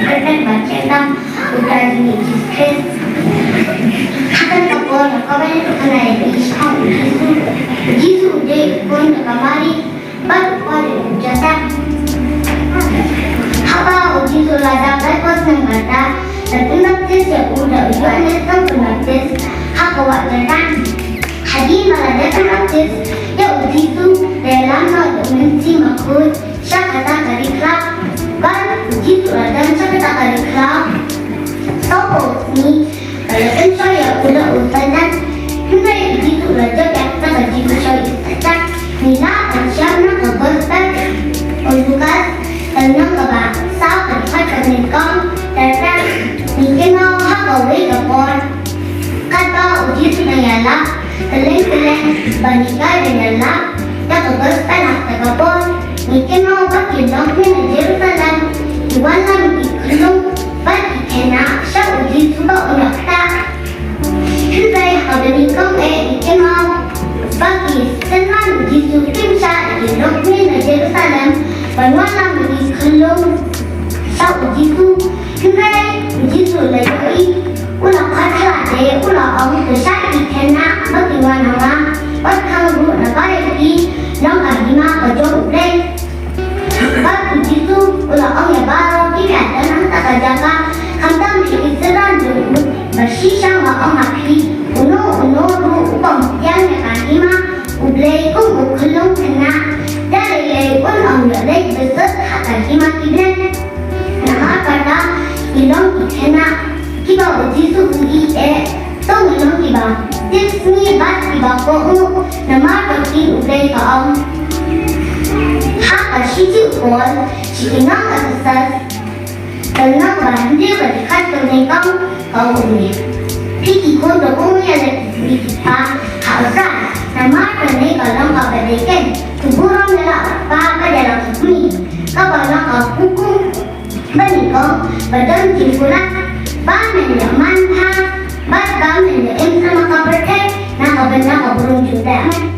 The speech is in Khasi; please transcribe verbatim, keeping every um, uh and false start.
Kyrteng ba kyrteng u Trai jong ngi Jisu Khrist. Ha kata ka por la kaba ïa ka kane i shong u Jisu. U Jisu u dei u khun jong ka Mari bad u khun jong u Joseph. Haba u Jisu la dap laiphew snem bata, la pynbaptis ïa u da u Ïoannis Nongpynbaptis ha ka wah Jordan. Hadien ba la dep pynbaptis ïa u Jisu, la ïalam noh da u Mynsiem Bakhuid sha kata ka ri khlaw. Bad u Jisu la don sha kata ka ri khlaw sawphew sngi, ba la pynshoi ïa u da u Soitan. Hynrei u Jisu la jop ïa kata ka jingpynshoi ïa u Soitan. Ngi lah ban shem na ka Gospel u Lukas, ka lynnong kaba saw, ka dkhot kaba nyngkong. Te te ngi kynmaw ha kawei ka por, katba u Jisu u dang ïalap, kylleng kylleng ba ngi kai ban ïalap ïa ka Gospel ha kata ka por, ngi kynmaw ba ki longkmie na Jerusalem ki wan lam ki khyllung bad ki khynnah sha u Jisu ba un ïoh ktah. Hynrei ha kaba nyngkong eh ngi kynmaw ba ki synran u Jisu kim shah ïa ki longkmie na Jerusalem ban wan lam ki khyllung sha u Jisu. Hynrei u Jisu la ïohi, u la khatkhlieh, u la ong, to shah ïa ki khynnah ba kin wan ha nga, bad khang ruh naba ïa ki, long ka hima ka jong U Blei. Bad u Jisu u la ong ïa baroh kiba don ha kata ka jaka, khamtam ïa ki synran jong u, ba shisha nga ong ha phi, uno uno ruh u bym pdiang ïa ka hima U Blei kum u khyllung khynnah, da lei lei un ym ïoh leit bsut ha ka hima ki bneng. Namar kata ki long ki khynnah kiba u Jisu u ïeit eh, to ngi long kiba tipsngi bad kiba kohnguh, namar ba ktien U Blei ka ong ha ka shithi u Paul sha ki nong Ephesus, ka lynnong kaba hynriew, ka dkhot kaba nyngkong, ka ong kumne: Phi ki khun, to kohnguh ïa la ki kmie ki kpa ha U Trai, namar kane ka long kaba dei keiñ. To burom ïa la u kpa bad ïa la ka kmie, kaba long ka hukum ba nyngkong ba don jingkular, ba men ïa manbha bad ba men ïa im sha ka pyrthei na ka bynta ka burom jong U Blei. Amen.